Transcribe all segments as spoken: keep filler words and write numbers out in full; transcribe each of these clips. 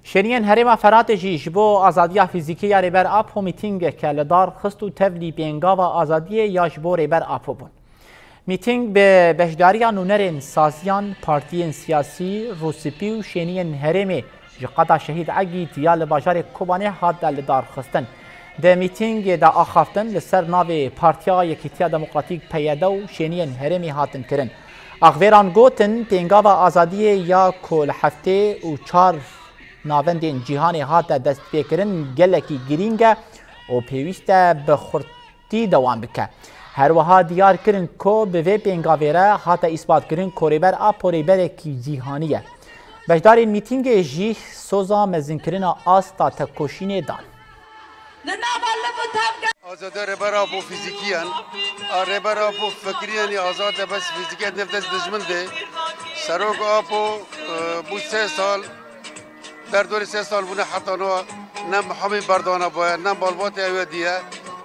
Şêniyên Herêma Feratê jî ji bo azadiya fîzîkî ya Rêber Apo mîtîngeke li dar xist û tevlî pêngava azadiyê ya ji bo Rêber Apo bûn. Mîtîng bi beşdariya nûnerên saziyan, partiyên siyasî, rûspî û şêniyên herêmê ji qada Şehîd Egîd ya li bajarê Kobanê hate li dar xistin. Di mîtîngê de axaftin li ser navê Partiya Yekîtiya Demokratîk, P Y D, û şêniyên herêmê hatin kirin. Axvêran gotin, pêngava azadiyê ya ku li heftê û çar navendên cîhanê hate destpêkirin gelekî girîng e û pêwîst e bi xurt tî dewam bike. Her wiha diyar kirin ku bi vê pêngavê re hate îsbatkirin ku Rêber Apo rêberekî cîhanî ye. Beşdarên mîtîngê jî soza mezinkirina asta tekoşînê dan. Azadê Rêber Apo fîzîkî yen. A Rêber Apo fikirî yenî azad e, bes fîzîkî nev dest dijmin de. Serok Apo, e, bû sê sal Derdorê sê sal bûne heta no ne mihamê berdana boye, ne malbatê ew ê diye.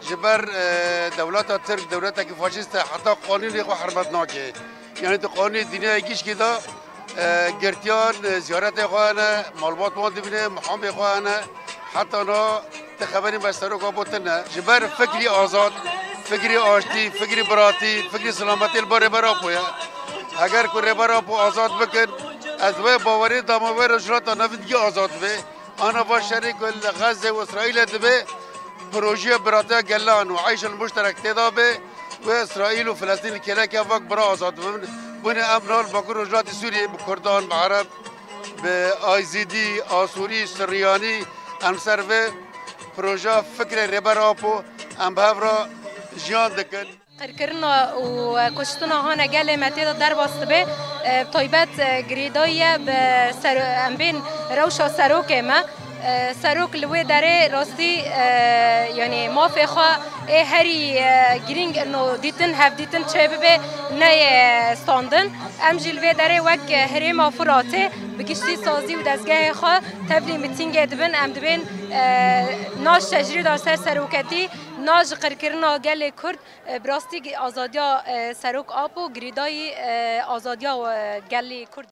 Ji ber, e, dewleta Tirk dewletekî faşîst e, heta qanûnê xwe hermet nake. Yanî tu qanûnê dinyayê gişkî de, e, girtiyan, e, ziyaretê xwe hene, malbat wan dibîne, mihamê xwe hene. Heta no ti xeberî me serok Apo tune. Ji ber fikrî azad, fikrî aştî, fikrî biratî, fikrî silametî li bar Rêber Apo ye. Heger ku Rêber Apo azad bikin, ez wê bawerî dama wê rojhilata navîn dî azad be. Ana va şerê ku li Xezze û Îsraîlê dibe, projeya biratiya gelan û eyşel muşterek tê de be, wê Îsraîl û Filistîn li kêleke vak bira azad bibin. Binê em nal Bakur Rojhilatê Sûriyê bi Kurdan, bi Ereb, bi Ayzîdî, Asûrî, Siryanî, em ser vê projeya fikrê Rêber Apo em bi hev re jiyan dikin. Qirkirina û kuştina hane gelê me tê de derbas dibe, e, taybet, e, girêdayî ye bi ser-, em bên rewşa serokê me. E, serok li wê derê rastî, e, yanî mafê xwe ê herî, e, girîng ino dîtin, hevdîtin çêbibe, neyê standin. Em jî li vê derê wek, e, Herêma Furatê bi giştî sazî û dezgehê xwe tevlî mitîngê dibin. Em dibên, e, na ji tecrîda ser seroketî, na ji qirkirina gelê Kurd, e, bi rastî azadiya, e, Serok Apo girêdayî, e, azadiya, e, gelê Kurd.